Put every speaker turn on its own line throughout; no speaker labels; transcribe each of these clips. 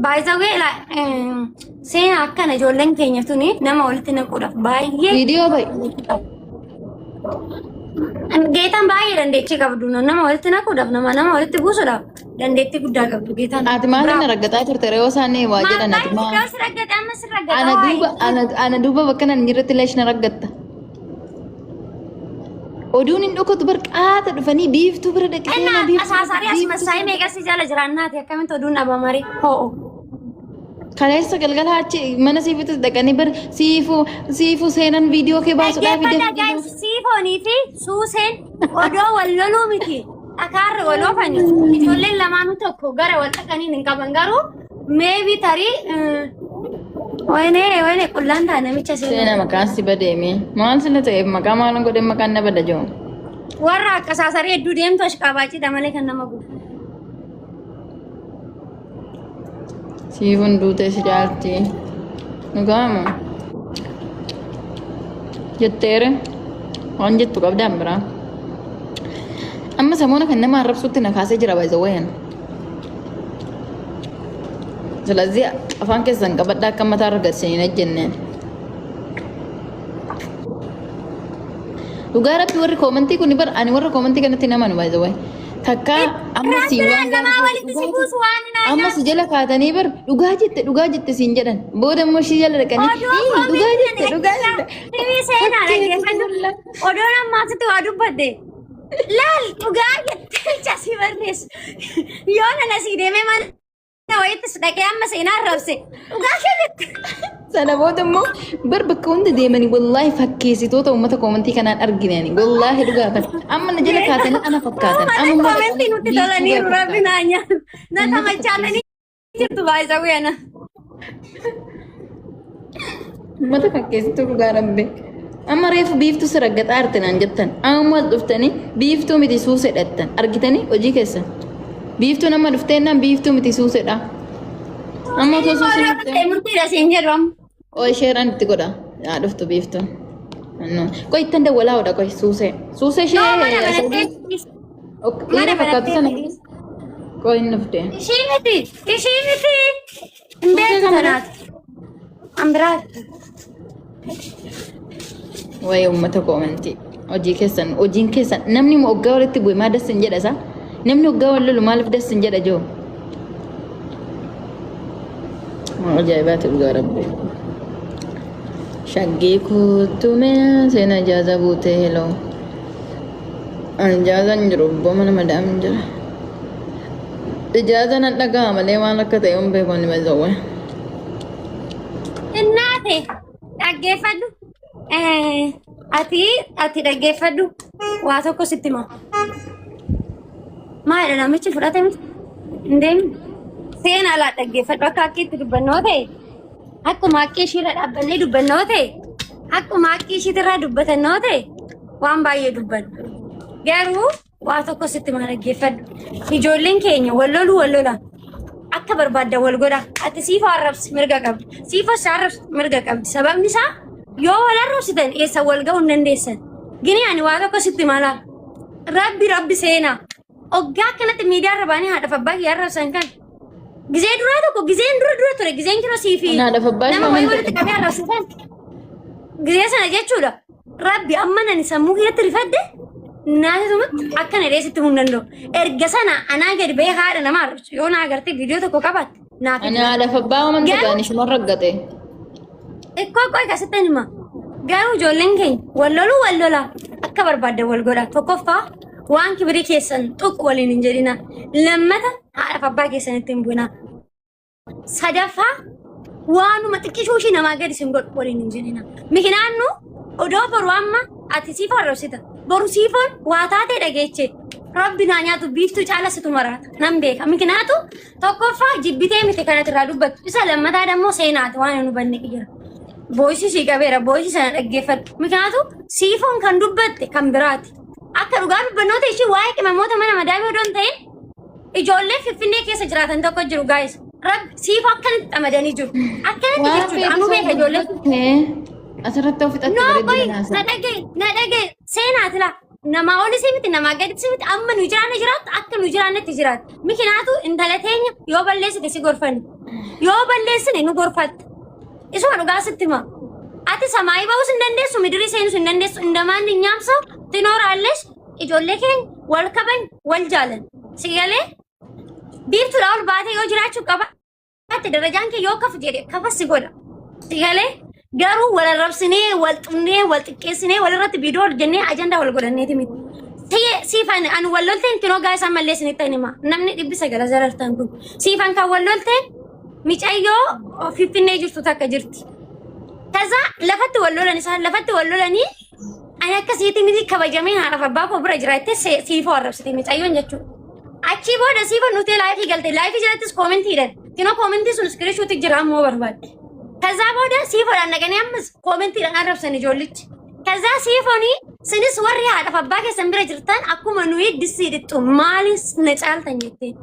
By the way, seenaa akkana ijoolleen keenya tuni nama walitti naquudhaaf baay'ee
Viidiyoo ba'i.
Geetaan baay'ee dandeettii qabdu, nama walitti naquudhaaf, nama walitti buusuudhaaf dandeettii guddaa qabdu geetaan.
Ati maal na raggaxaa turte re'oo isaanii waa jedhan ati maal?
Maal si raggaxe amma si raggaxe?
Ana duuba ana duuba bakka nan jirretti leesh na raggatta. Oduun hin dhokatu bar qaata dhufanii biiftuu bira dhaqee
Enna
seenaa biiftuu
asaasarii as
biiftuu
massaa'ee meeqa si jala jiraannaati akkamitti oduun dhabamare ho'o.
Kaleessa galgala achi mana siifitti dhaqanii bar siifuu siifuu seenan viidiyoo kee baasuudhaaf
Dhaggeeffadhaa guys, siifoonii fi suuseen odoo wal loluu miti. Dhakaarra wal oofani. Ijoolleen lamaanuu tokko gara wal dhaqaniin hin qaban garuu maybe tarii wayinee wayinee qullaan ta'a namicha
Seena
seenaa.
maqaan si badeeme. Maal sila ta'eef maqaa maal godhe maqaan na bada jiru.
Warra akka saasarii hedduu deemtu ashqaabaachidha malee kan nama gubu.
Siifuun duutee si jaalti. Dhugaamu. Jetteere. Waan jettu qabdaan biraa. Amma samoona kan nama arrabsutti na kaasee jira by the way. ስለዚህ afaan keessan qabadhaa akka mataa irra gad hin ejjenneen. Dhugaa rabbi warri koomantii kun bar ani warra koomantii kanatti hin amanu by the way. Takka amma si waan
Namaa walitti si buusu waan hin
amma si jala kaatanii bar dhugaa jette siin jedhan. Booda immoo ishii jala dhaqanii
Oduu
"Ii, dhugaa jette dhugaa jette."
Firii seenaa dhaggeeffadhu. Odoon ammaasitti waa dubbadde. Laal dhugaa jettee si barreessu. Yoo nana sii deemee mana wayittis dhaqee amma seenaa arrabse. Dhugaa kee jette.
Sana booda immoo bar bakka hunda deemanii wallaahi fakkeessitoota uummata koomantii kanaan arginani. Wallaahi dhugaa kan amma na jala kaatanii ana fakkaatan.
Amma
Amma immoo
koomentii nutti
biiftuu
tolaniiru
fakkaatan.
rabbi naa nyaatu. Na tamachaalanii jirtu baay'isa guyana.
Uummata fakkeessituu dhugaa rabbi. Amma reefu biiftuu si raggaxaa jirti naan jettan. Amma as dhuftanii biiftuu miti suusedhattan. Argitanii hojii keessan. Biiftuun amma dhufteennaan biiftuu miti suusedha. Amma osoo suuseen dhuftee.
Murtiidha siin jedhu amma.
Qoy sheeraan itti godha. Yaa dhuftu biiftuun. Qoy ittan dawwalaa hodha qoy suusee. Suusee ishee
Mana banattee
dhiira fakkaatu sana. Qoy hin dhufte.
Ishii miti. Ishii miti. Hin beektu tanaati. An biraati.
Waa'ee uummata koomantii. Hojii keessan hojiin keessan namni immoo hoggaa walitti bu'e maa dassin jedha isaa? Namni hoggaa wal lolu maaliif dassin jedha joo? Ajaa'ibaati dhugaa rabbi. Shaggee kuttumee seena ijaaza buutee heloo. Ani ijaaza hin jiru obboo mana madaam hin jira. Ijaaza nan dhaga'a malee waan akka ta'e hin beeku ani mazawwe.
Innaate dhaggeeffadhu. Ati dhaggeeffadhu waa tokko sitti hima. Maalidha namichi fudhate miti? Hin deemne. Seenaa alaa dhaggeeffadhu akka akkiitti dubbannoo ta'e akkuma akkii ishiirra dhaabbannee dubbannoo ta'e akkuma akkii ishiitirraa dubbatannoo ta'e waan baay'ee dubbannu. Garuu waa tokko sitti hima dhaggeeffadhu. Ijoolleen keenya wal loluu wal lola. Akka barbaaddan wal godha. Ati siifoo arrabsi mirga qabdi. Siifoo si arrabsi mirga qabdi. Sababni isaa yoo wal arrabsitan eessa wal ga'uu hin dandeessan. Gini ani waa tokko sitti mala. Rabbi rabbi seenaa. Oggaa akkanatti miidiyaa irra baanii haadha fi abbaa kiyya arrabsan kan. Gizee duraa tokko gizeen dura dura ture gizeen kino sii fi
Haadha fi abbaa
nama
ishee
wayii
amantaa.
walitti qabee arrabsu kan. Gizee sana jechuudha. Rabbi amma nani sammuu kiyyatti rifadde naasitumatti akka na dheessitti himuu hin danda'u. Erga sana anaa gadi bahee haadha nama arrabsu yoo na agartee viidiyoo tokko qabaatte naaf
Ani haadha fi abbaa amantaa
Garuu
ta'an ishuma raggate.
Ikkoo qoy kasitti hima. Garuu ijoolleen keenya wal loluu wal lola akka barbaaddan wal godha. Tokkoffaa waan kibirii keessan tuqu waliin hin jedhina. Lammata haadha fi abbaa keessanitti hin bu'ina. Sadaffaa waanuma xiqqishuu ishii namaa gadi isin godhu waliin hin jedhina. Mikinaannu odoo boru amma ati siifoo arrabsita. Boru siifoon waa taatee dhageeche. Rabbi naa nyaatu biiftuu caala situ maraata. Nan beeka. Mikinaatu tokkoffaa jibbitee miti kanati irraa dubbattu. Isa lammataa dammoo seenaati waan hin hubanne jira. Booyisii sii qabeera. Booyisii sana dhaggeeffadhu. Mikinaatu siifoon kan dubbatte kan biraati. Akka dhugaa dubbannoota ishii waa'ee qimamoota mana madaamii odoo hin ta'in ijoollee Finfinnee keessa jiraatan tokko jiru guys. Rabbi siifoo akkanatti xamadanii jiru. Akkanatti
Waan
jechuudha. Anuu beeka ijoollee.
feete asirratti of fixatte
No
bareeddu
qoy
manaasaa.
na dhagaye na dhagaye seenaati laa. Namaa olis miti, namaa gadis miti, amma nu jiraanne jiraattu, akka nu jiraannetti jiraattu. Mikinaatu intala teenya yoo balleessite si gorfanne. Yoo balleessine nu gorfatta. Isuma dhugaa sitti hima. Ati samaayii ba'uus hin dandeessu, midirii seenuus hin dandeessu. እንደማንኛውም ሰው ትኖራለሽ. Ijoollee keenya wal kabany, wal jaalan. Si galee biiftuudha ol baatee yoo jiraachuu qabaatte, darajaan kee yoo kafu jedhe kafas si godha. Si galee garuu wal arrabsinee, wal xunnee, wal xiqqeessinee, walirratti viidiyoo hojjennee ajandaa wal godhanneeti miti. Siifan ani wal lolteen kinoo gaa isaan mallee isinitti hima. Namni 900 zarartan kun. Siifan kan wal lolteen micayyoo Finfinnee jirtu takka jirti. ከዛ lafatti wal lolan, isaan lafatti wal lolanii, ani akkasiitti miti, kabajamee haadhaaf abbaa koo bira jiraatte siifoo arrabsite micayyoon jechuudha. Achii booda siifoo nuti live galte, live jalattis koomentiidhaan kinoo koomentii sun screenshot jira ammoo barbaadde. ከዛ booda siifoodhaan dhaqanii ammas koomentiidhaan arrabsan ijoollichi. ከዛ siifoonii sinis warri haadhaaf abbaa keessan bira jirtan akkuma nuyi disii dhixxu maalis na caaltan jetteen.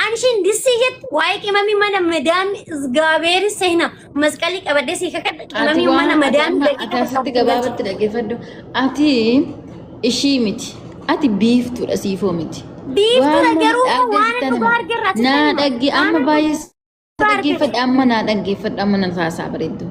Ani ishiin disii jettu waa'ee qimamii mana madaami izgaabeeri seenaa masqalii qabadhee sii kakadha
Ati
qimamii
waan
mana
ati
madaami
amma
daqiiqa
ati asitti
takka
gabaabatti dhaggeeffadhu. Ati ishii miti. Ati biiftuudha, siifoo miti.
Biiftuudha
Waan
garuu
nama
waan
dhaggeessitan
dhugaa argerraa sitti
naa
hima.
dhagge
Waan
amma baay'ee
dhugaa argerra.
dhaggeeffadha, amma naa dhaggeeffadha, amma na taasaa bareeddu.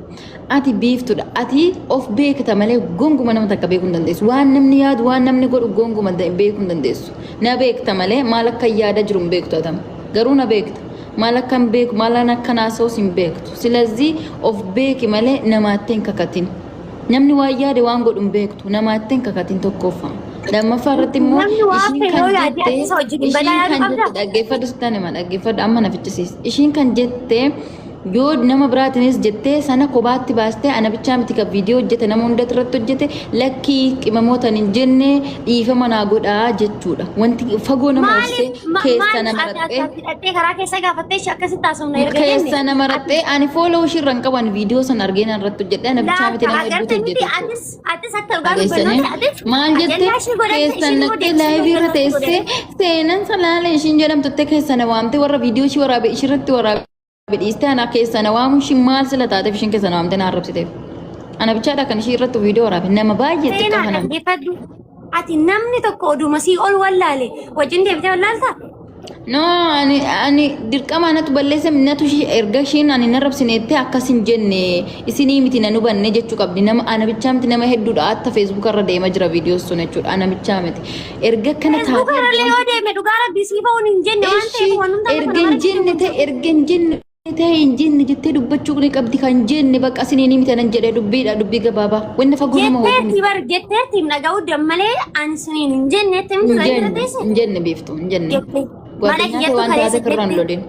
Ati biiftuudha. Ati of beekta malee gonguma nama takka beekuu hin dandeessu. Waan namni yaadu, waan namni godhu gonguma beekuu hin dandeessu. Na beekta malee maal akka yaada jiru hin beektu atam. Garuu na beekta. Maal akka hin beeku, maal akka naasa'us hin beektu. Silazii of beeki malee namaatti hin kakatin. Namni waan yaade, waan godhu hin beektu. Namaatti hin kakatin tokkoffaa. Lammaffaa irratti immoo
Namni waa
ishiin
fedhe
kan
yoo yaade
jette
ati isa wajjin hin badaa
ishiin
yaaduu
kan
qabdaa?
jette dhaggeeffadhu, sitti hima, dhaggeeffadhu amma na fichisiis. Ishiin kan jette yoo nama biraatiinis jettee sana kophaatti baastee, ana bichaa miti kan viidiyoo hojjete, nama hunda irratti hojjete, lakkii qimamootan hin jenne, dhiifama naa godhaa jechuudha. Wanti fagoo nama obsee
Maaliif
keessa
maaliif
nama
ati
raxxee
ati hidhattee karaa keessa gaafattee ishee akkasitti haasofna erga jenne
keessa nama raxxee, ani follow ishiirra hin qaban, viidiyoo sana argeen irratti hojjedhe, ana bichaa miti,
laata
nama hedduutu
agarte miti
hojjete jechuudha.
Atis akka dhugaa
Dhageessanii
dubbannooti atis
maal jette?
ajandaa ishii godhatte
Keessan
ishiin immoo
naqxee
deebisee
live irra
hojjetu
teessee
godhatte.
seenan salaalee ishiin jedhamtutte keessa na waamte, warra viidiyoo ishii waraabe ishirratti waraabe dhiistee ana keessa na waamu ishii maal sila taateef ishiin keessa na waamte na arrabsiteef? Ana bichaadha kan ishii irratti viidiyoo waraabe, nama baay'ee xiqqaa
Seenaa
kana.
dhaggeeffadhu. Ati namni tokko oduma sii ol wallaale wajjin deebitee wallaaltaa?
No, ani dirqama natu balleesse natu ishii erga ishiin ani na arrabsineette akkas hin jenne, isinii miti na hubanne jechuu qabdi. Nama ana bichaa miti, nama hedduudha, hatta Facebook irra deema jira viidiyoo sun jechuudha, ana bichaa miti. Erga kana
Facebook
taatee
irra yoo deeme dhugaa rabbii sii fa'uun hin jenne waan
Eshi
ta'eef waan hunda
erga hin jenne ta'e, erga hin jenne ta'e, hin jenne jettee dubbachuu ni qabdi. Kan jenne bakka isiniin miti anan jedhee, dubbiidha, dubbii gabaabaa wanni fagoo nama hojii
Jetteetti bar, jetteetti hin dhaga'uu dammalee, ani siniin hin jennetti miti
hin
irra
jenne
teesse.
Hin jenne biiftu, hin jenne.
Jette. Mana
Guaddinyaa ta'e
kiyyattu
waan
kaleessa
taate irraan
jette.
lolin.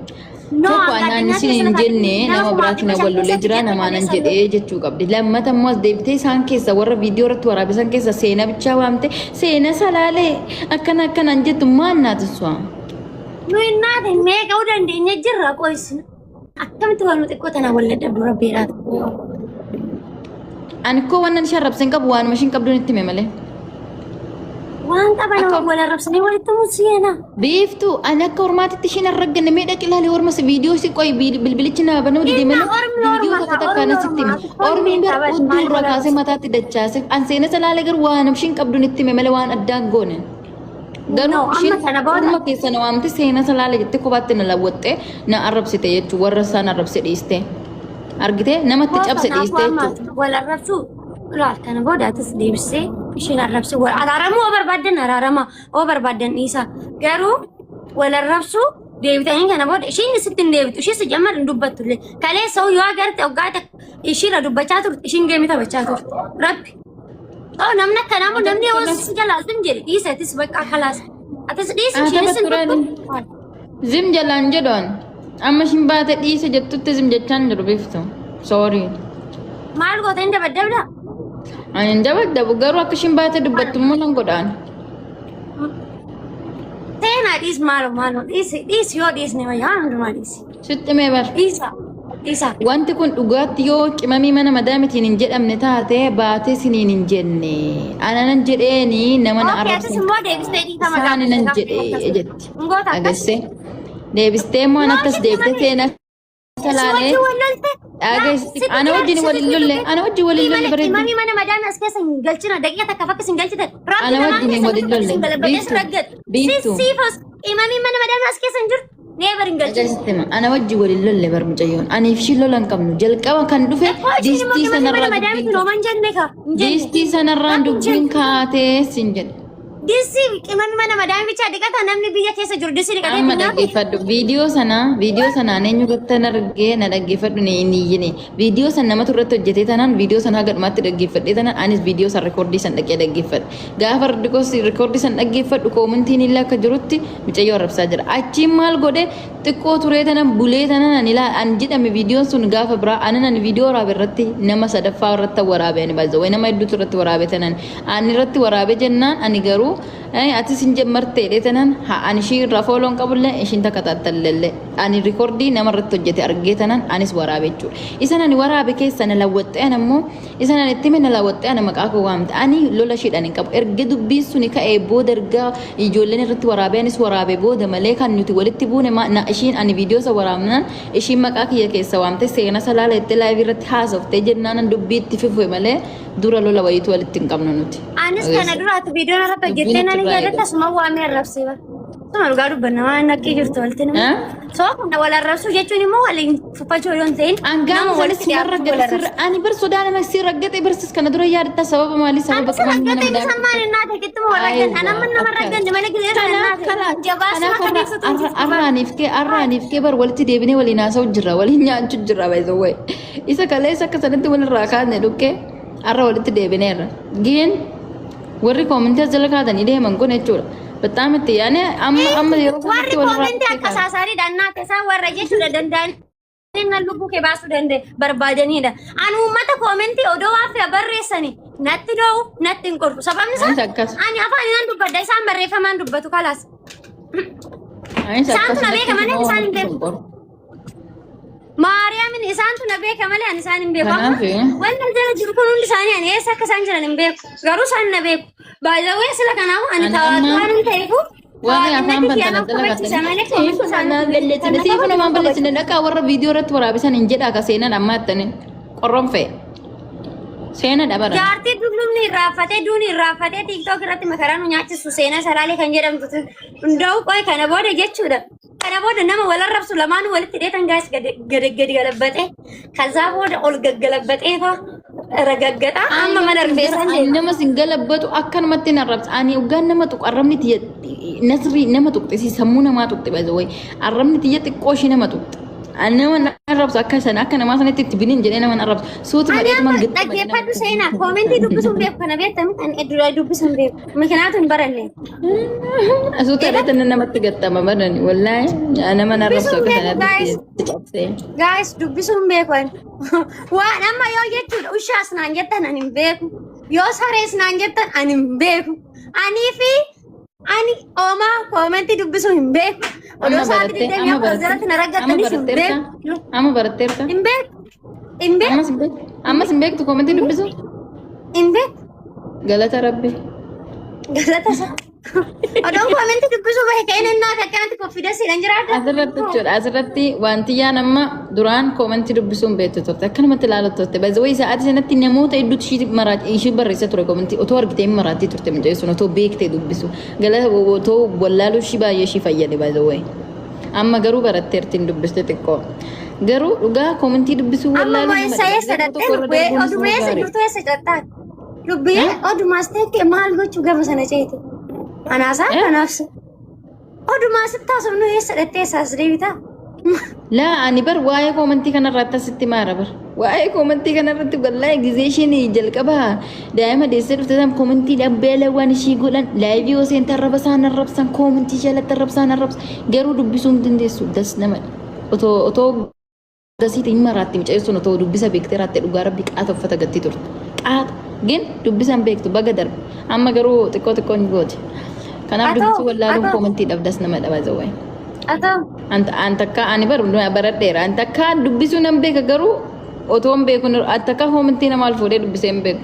No,
Tokko anaan
addunyaa
isin
keessa
hin
lafa
jenne
nama
nama
kumaa
biraatiin
dhibba shan
wal lolee
keessatti
jira
jette
namaanan
kaleessa.
jedhee jechuu qabdi. Lammata immoo as deebitee isaan keessa warra viidiyoo irratti waraabisan keessa seenaa bichaa waamte, seena salaalee akkana akkanaan jettu maal naatisua?
Nu hin naate meeqa dandeenya jirra qoysina. Akkamitti waan nu xiqqoo tana wal dadhabdu rabbiidhaatu.
Ani koo waan ishee arrabseen qabu, waanuma ishiin qabduun itti hime malee.
Waan qaban wal arrabsanii walitti musyeena.
Beeftuu, ani akka ormaatitti ishiin arragganne, mee dhaqi ilaali ormas viidiyoo si qoy bilbilichi naa banuu dide
Inna
malee
ormi
viidiyoo
orma
takka
kaa,
takka
ormi
nasitti hime.
orma.
Ormi
Ormi
bara
qaban
hudduu
maal
irraa
wal
kaasee mataatti dachaase. An seena salaalee garuu waan ishiin qabduun itti hime malee waan addaan goone. Garuu
No, amma
ishiin
sana booda
orma keessa na waamte, seena salaalee jettee kophaatti na lawwattee na arrabsite jechuun warra isaan arrabse dhiiste. Argitee namatti cabse
kanaafuu
dhiiste
amma
jechuudha.
wal arrabsuu laal kana booda atis deebisee isheen arrabsuu wal araaramuu oo barbaaddan araarama, oo barbaaddan dhiisa, garuu wal arrabsuu deebitanii kana booda ishiin sitti hin deebitu, ishii si jammar hin dubbattu illee. Kaleessa yoo agarte hoggaata ishiirra dubbachaa turte, ishiin game taphachaa turte rabbi. Oh, namni akkanaa immoo namni yoo si jalaaltu hin jedhe dhiisa, atis bakka kalaas atis dhiisi,
Haa
isheenis hin
taphattu raani.
dubbattu.
Zim jalaan jedhuan. Amma ishiin baate dhiise jettutti zim jechaan jiru biiftu. Sorry.
Maal goota, hin dabaddabda?
Ani hin dabaddabu, garuu akka ishiin baate dubbattu immoo nan godhaan.
Seenaa dhiis, maaloo maaloo dhiisi dhiisi, yoo dhiisne wayyaa, waan hundumaa dhiisi.
Sitti mee bar.
Dhiisa dhiisa.
Wanti kun dhugaatti yoo qimamii mana madaamitiin hin jedhamne taate baatee siniin hin jenne. Ana nan jedheeni nama na
Okay, atis
arrabsan.
immoo deebistee dhiifama
Isaani nan
gaafate.
jedhee jetti.
Hin goota akkas?
Agarse. Deebistee immoo an akkas deebitee seenaa
Si
laalee
wajjin wal lolte.
Dhageessi ana wajjin wal hin lolle, ana wajjin wal hin lolle bareeddu.
Qimamii mana madaamii as keessa hin galchina, daqiiqa takka fakka sin galchitan. Rabbi
Ana
lamaan
wajjin
keessa
wal hin
tokko sin
lolle.
galabatee sin
Biiftu,
raggadhu.
biiftu.
Siifos qimamii mana madaamii as keessa hin jirtu. Never hin galchina.
Dhageessitti hima. Ana wajjin wal hin lolle bar mucayyoon. Aniif ishii lola hin qabnu. Jalqaba kan dhufe
Akkoo isheen immoo
distii
qimamii mana
sanarraa
madaamii
dubbiin
tun homan jenne ka. Hin jenne.
distii sanarraan
Rabbi hin
dubbiin
jenne.
kaatee sin jedhe.
Disii qimamii mana madaamii bichaa dhiqata, namni biyya keessa jiru disii dhiqatee
Amma
nyaate.
dhaggeeffadhu. Viidiyoo sana, viidiyoo sanaan eenyu irratti argee na dhaggeeffadhu ni hin iyyine. Viidiyoo san namatu irratti hojjetee tanaan viidiyoo san haga dhumaatti dhaggeeffadhee tanaan anis viidiyoo san rikoordii san dhaqee dhaggeeffadhe. Gaafa rikoordii san dhaggeeffadhu koomentiin illee akka jirutti mucayyoo arrabsaa jira. Achiin maal godhe, xiqqoo turee tanan bulee tanan ani ilaa an jedhame viidiyoon sun gaafa biraa anan ani viidiyoo waraabe irratti nama sadaffaa irratti waraabe, ani baay'ee way nama hedduutu irratti waraabe tanan ani irratti waraabe jennaan, ani garuu atis hin jammartee jedhee tanan haa ani ishii irraa fooloon qabullee ishiin takka taattallee ani rikoordii nama irratti hojjete argee tanan anis waraabe jechuudha. Isan ani waraabe keessa na lawwaxxee, ana immoo isan ani itti hime na lawwaxxee, ana maqaa koo waamte. Ani lola ishiidhaan hin qabu. Erga dubbiin suni ka'ee booda, erga ijoolleen irratti waraabee anis waraabe booda malee kan nuti walitti buune na ishiin ani viidiyoo isa waraabnaan ishiin maqaa kiyya keessa waamte seena salaala jettee live irratti haasoftee jennaan dubbii itti fufe malee dura lola wayiitu walitti hin qabnu nuti.
Anis kana duraatti viidiyoon irratti
Dubbiin
hojjettee nan
achirraa
yaadatta
eegala.
asuma waamee arrabsee bara. Suma dhugaa dubbanna waan naqii jirtu walitti nama. Soo kana wal arrabsuu jechuun immoo waliin tuffachuu yoo hin ta'in
Angaama
nama
sanis
walitti
sumarra
dhiyaachuu wal
gadi sirra
arrabsu.
ani bar sodaa nama si raggate barsis kana dura yaadatta sababa maalii sababa
Ani
qaban mana
raggate
madaa
isa maal innaa ta'e qixxuma wal ragganne ani amma nama ragganne malee gisee sana
Kanaaf
innaa
kanaaf
ta'e jabaasuma
kanaaf
akka beeksatu hin jirtu.
arraaniif kee arraaniif kee bar walitti deebinee waliin haasa'u jirra, waliin nyaachuu jirra, by the way. Isa kaleessa akka sanatti walirraa kaasne dhukkee arra walitti deebineerra. Gin warri koomentii as jala kaatanii deeman kun jechuudha. Bataam itti yaane amma amma yeroo
Warri
sanatti walirraa
koomentii akka
dhukkee kaasa.
saasaanii dannaate isaan warra jechuudha danda'an nan lubbuu kee baasuu danda'e barbaadanidha. Ani uummata koomentii odoo waan fe'a barreessani natti doo'u natti hin qorru. Sababni
Anis
isaa
akkas.
ani afaan isaan dubbadha, isaan barreeffamaan dubbatu kalaas.
Anis
Isaantu
akkas
na beeka
natti
malee isaan hin
hin
beeku.
qoru.
Maariyaamin isaantu na beeka malee ani isaan hin beeku. Amma
Kanaaf
wanti jala jiru kun hundi isaanii ani eessa akka isaan jiran hin beeku. Garuu isaan na beeku. Baay'ee sila kanaafuu ani
Ani
tawaatu
amma
waan hin ta'eefu
warri afaan
tawaatunnatti kiyya
bantan
naaf
jala
kabachiisa malee
kaatanii
koomentii
siifu
isaanii
namaan balleessine
kan na
siifu
kabaju
namaan
hin kabaju.
balleessine dhaqaa warra viidiyoo irratti waraabisan hin jedhaa ka seenan amma attanii qorroon fe'e seena dhabaran.
Jaartii dullumni irraanfatee duuni irraanfatee TikTok irratti makaraa nu nyaachisu seenaa salaalee kan jedhamtu hundaa'u qoy kana booda jechuudha. Kana booda nama wal arrabsu lamaanuu walitti dheetan gaas gadi gadi galabbatee kazaa booda ol gaggalabbatee fa ragaggaxa amma mana rifeessaan
Ani
deema.
nama sin galabbatu akkanumatti hin arrabsa. Ani hoggaan nama tuqu arrabni tiyya nasrii nama tuqxe si sammuu namaa tuqxe by the way. Arrabni tiyya xiqqoo ishii nama tuqxe. Ani nama hin arrabsu akka sana akka namaa sanatti itti binin jedhee nama hin arrabsu. Suuti
Ani
malee
amma
tuman gixxuma jedhee nama
dhaggeeffadhu seenaa koomentii dubbisuun beeku kana beekta miti, ani dura dubbisuun beeku mikinaatu hin baranne.
Suuta dheetan namatti gattama badani wallaahi nama hin arrabsu
Dubbisuun
akka
beeku
sanatti
guys.
itti cabsee.
Guys, dubbisuun beeku ani. Waan amma yoo jechuudha ushaas naan jettan ani hin beeku. Yoo sarees naan jettan ani hin beeku. Anii fi ani oomaa koomentii dubbisuu hin beeku. Odoo
Amma
sa'aatii
barattee
digdamii
amma
afur jalatti na
barattee amma
raggattanis hin
baratteerta
beeku.
amma baratteerta
Hin beeku. Hin beeku.
ammas hin beektu, ammas hin beektu koomentii dubbisu.
Hin beeku.
Galata rabbi.
Galata isaa. Odoon koomentii dubbisuu bahe ka'een innaa akkanatti konfidensiidhaan jiraadha.
Asirratti jechuudha. Asirratti wanti yaan amma duraan koomentii dubbisuun beektu turte. Akkanumatti ilaalu turte. By the way, sa'aatii sanatti namoota hedduutu ishii maraati ishii barreessa ture koomentii otoo argitee hin maraattii turte mucayyoo sun otoo beektee dubbisu. Galata otoo wallaaluu ishii baay'ee ishii fayyade by the way. Amma garuu baratteerti hin dubbiste xiqqoo. Garuu dhugaa koomentii dubbisuu
Amma
wallaaluu
immoo
nama
eessa
dhiba.
eessa
Nama
dhattee
tokko irra
lubbee
darbuun
oduma
nama
eessa
gaarii.
jirtu eessa cattaa? Lubbee odumaas ta'e maal gochuu gama sana ceete? Anaasaa kanaaf odumaa sitti haasofnu eessa dhattee eessaas deebitaa?
Laa ani bar waa'ee koomentii kanarratti asitti maara bar. Waa'ee koomentii kanarratti wallaahi gizee isheen jalqaba daa'ima deessee dhufte san koomentii dhabbeela waan ishii godhan live yoo seentan arraba isaan arrabsan, koomentii jalatti arrabsaan arrabsan, garuu dubbisuu hin dandeessu das nama otoo otoo gasiitiin hin maraatti mucayyoo sun otoo dubbisa beektee raatte dhugaa rabbi qaata uffata gatti turte qaata gin dubbisa hin beektu baga darbe amma garuu xiqqoo xiqqoo hin gooti kanaaf
Haa ta'u
dubbisuu
haa
wallaaluun
ta'u
koomentii dhabdas nama dhaba zawwee.
haa ta'u.
An takka ani bar baradheera. An takka dubbisuu nan beeka garuu otoo hin beeku an takka koomentii nama ol fuudhee dubbisee hin beeku.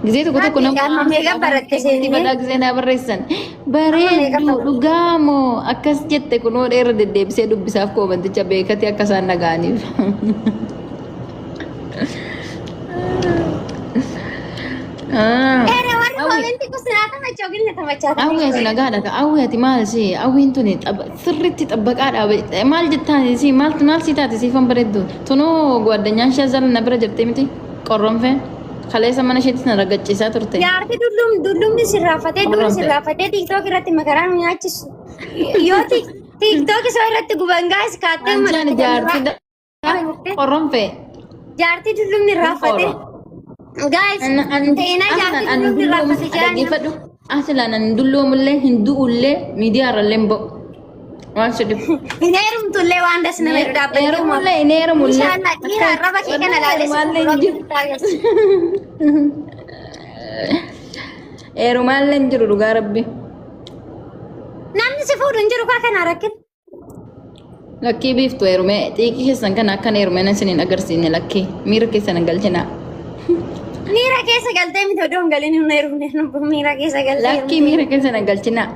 Gizee tokko tokko
Rabbi
nama
amma meeqa baratte seenne?
badaa gizee naa barreessan.
Amma meeqa
Bareeddu
baratte?
dhugaa moo akkas jette kunoo dheera deddeebisee dubbisaaf koomanticha beekate akka isaan dhaga'aniif.
Ere warri
Hawwi
koomentii kun sinaa tamachoo gilna tamachaa
hawwi ati nagaadha ka hawwi ati maal si hawwiin tuni sirriitti xabbaqaa dhaabe maal jettaan si maal maal si taate siifan bareeddu tunuu gwaddanyaan ishee zala na bira jirti miti qorronfee kaleessa mana isheetti na raggachiisaa turte.
Jaarti dullum dullumni sirraafatee duri
Qorronfee.
sirraafatee TikTok irratti makaraa nu nyaachisu. Yoo TikTok isoo irratti guban gaas kaattee
Aanchaan jaartii qorronfee.
Jaartii dullumni irraafatee. Guys, ta'inaa jaartii dullumni irraafate jaartii.
Dhaggeeffadhu. Asilaan an dulloomullee hin du'ullee miidiyaa irrallee hin ba'u. Waan si dhibu.
Hin heerumtullee waan das nama jedhu dhaabbatee.
Heerumullee hin heerumullee.
Inshallah dhiira arraba kee kana laalee si
Heerumaallee hin jiru. Heerumaallee hin jiru dhugaa rabbi.
Namni si fuudhu hin jiru kaa kana rakkin.
Lakkii biiftu heerumee xiiqii keessan kana akkan heerumee nan isiniin agarsiisne lakkii miira keessan hin galchinaa.
Miira keessa galtee miti odoo hin galin hin heerumne miira keessa galtee.
Lakkii miira keessan hin galchinaa.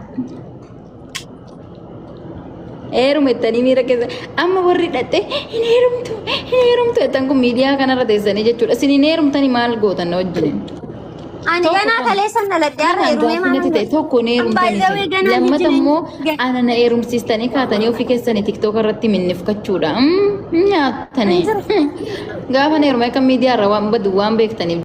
Heerume jettanii miira keessa amma warri dhadhee hin heerumtu hin heerumtu jettan kun miidiyaa kanarra teessanii jechuudha. Isin hin heerumtanii maal gootan na wajjin?
Ani ganaa kaleessan dhaladhe har'a
Kanaan
heerumee
gaaffii natti ta'e tokko hin heerumtanii lammata immoo ana na heerumsiistanii kaatanii ofii keessanii tiktook irratti minnifkachuudha. Nyaattanii. Gaafa na heerume akka miidiyaa irra waan badu waan beektaniif.